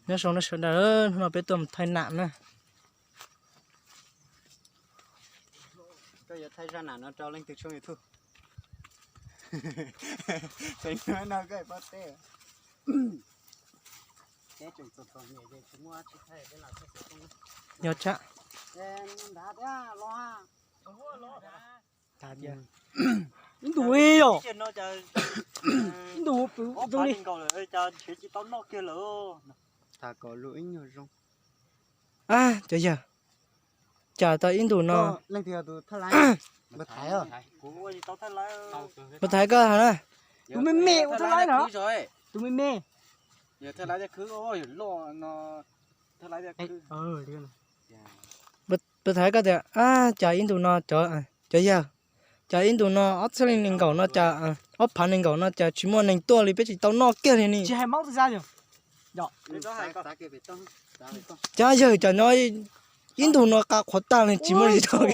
Nyob zoo nej sawv daws, hnub no peb tuaj mus thaij nam na. Koj yuav thaij zaj nam no rau leej twg tshooj YouTube? Tseem no koj pob teb. Yog tsam ib ntus yom, ib ntus pw zoo li. Cov yawg, cas tau ib ntus no, npawg Thaiv koj hais na, tus me me ua thaj laib no, tus me me. Npawg Thaiv koj tias, cas ib ntus no, cov yawg, cas ib ntus no ob txhiab nees nkaum no cas, ob phav nees nkaum no cas tsis muaj neeg tuaj li, peb tsis tau noj kiag li ne. Cov yawg, cas nyob ib ntus no qa qhuav tag li tsis muaj neeg tuaj.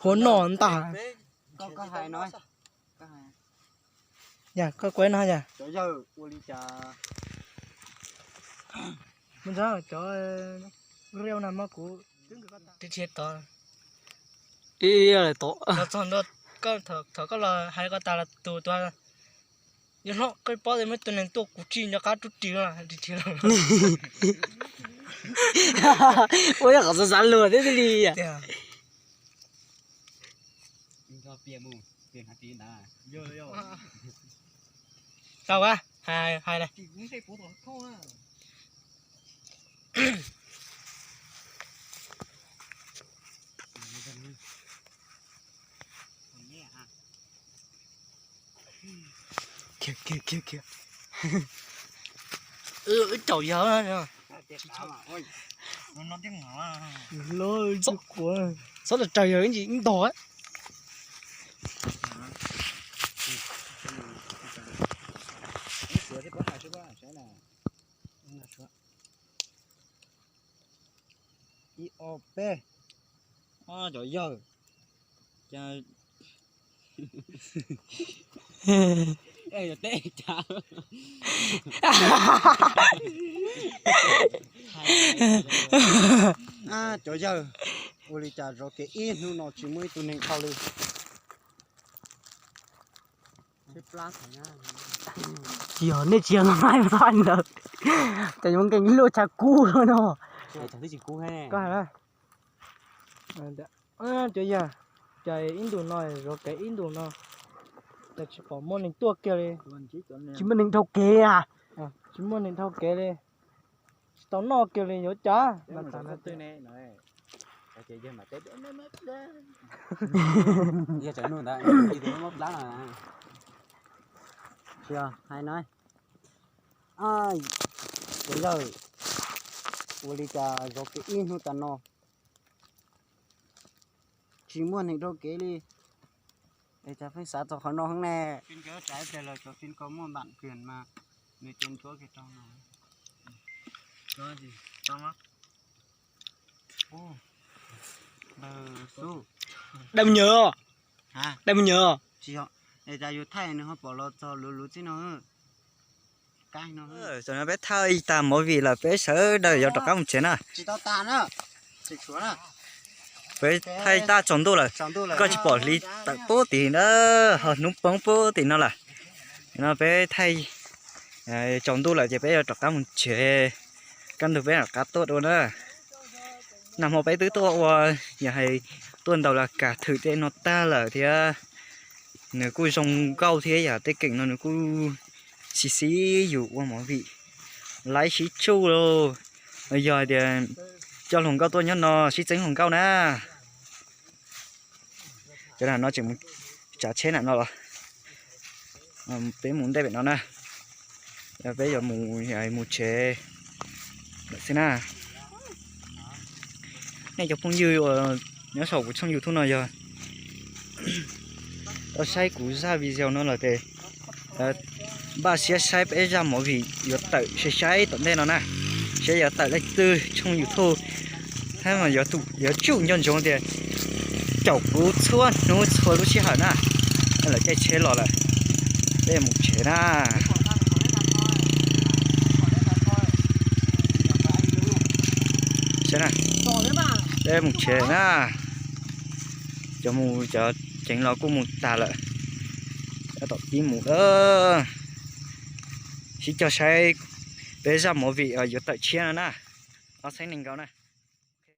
Huav noj ntag. Yog koj kuv no yog, cov riau na mas kuv tov, txog ntua, thaum koj los hais koj tas los tus tus, yog hlob koj paub tias muaj tus neeg tuaj kuv tsis nco qab rub ris los. Ua ib qhov xav xav luag thiab xwb li. Tau, hais, hais. Kiag, kiag, kiag, kiag. Wb caum yawg, txhob raws yawg ib ntog. Ib ob peb, cov yawg, cov yawg, ua li cas zov kev ib hnub no tsis muaj ib tug neeg dhau li. Tsis yog nej tsis yog no, ntawd ces yuav nkees ib lub tshav kub no. Koj hais, cov yawg, cas ib ntus no zov kev ib ntus no, cas tsis pom muaj neeg tuaj kiag li, tsis muaj neeg dhau kev a, tsis muaj neeg dhau kev li, tsis tau noj kiag li, yuav cas? Hais no, cov yawg, ua li cas zov kev ib hnub tas no tsis muaj neeg dhau kev li. Es cas pheej xav txog qhov no heev ne? Cov fij ko muaj npam kws mas nws ces nthuav kiag rau no. Dai mus nyuam, dai mus nyuam. Es cas yus thaij nws ho pom los txog luv luv txij no. Tam no peb thaij tag movie lawm, peb sawv daws yuav rov qab mus tsev na. Peb thaij tab tsaus ntuj lawm, koj tsis pom hli tawm pub tim na, ho hnub poob pub tim no lawm. No peb thaij tsaus ntuj lawm ces peb yuav rov qab mus tsev, kaj ntug peb rov qab tuaj dua na. Nag hmo peb twb tuaj ua, yog hais tuaj ntaus las kas thwm tej no tag lawm thiab. Nws kuj zoo nkauj thiab, yog tej keem no nws kuj xis xis yus ua movie, laib sib tsuj lauj. Yog hais tias coj hluas nkauj tuaj nyob no sib txeeb hluas nkauj na. Cov no tseem mus tsav tsheb nram no los, peb mus ntej pem no na. Peb yuav mus, mus tsev lawm xwb na. Nej cov phooj ywg uas nyob saum kuv tshooj YouTube no yog tau saib kuv zaj video no lawm ces npaj siab saib peb zaj movie yuav tawm sai sai tom ntej no na, saib yuav tawm leej twg tshooj YouTube, thiab mas yuav tsum nco ntsoov tias caum kuv txhua hnub txhua lub sij hawm na. Lawv caij tsheb los lawm, peb mus tsev na. Peb mus tsev na. Cov mus cov ceev los kuj mus tag lawm, tom tib mus lawm. Sib cog saib peb zaj movie yuav tawm tshiab no na, ob txhiab nees nkaum na.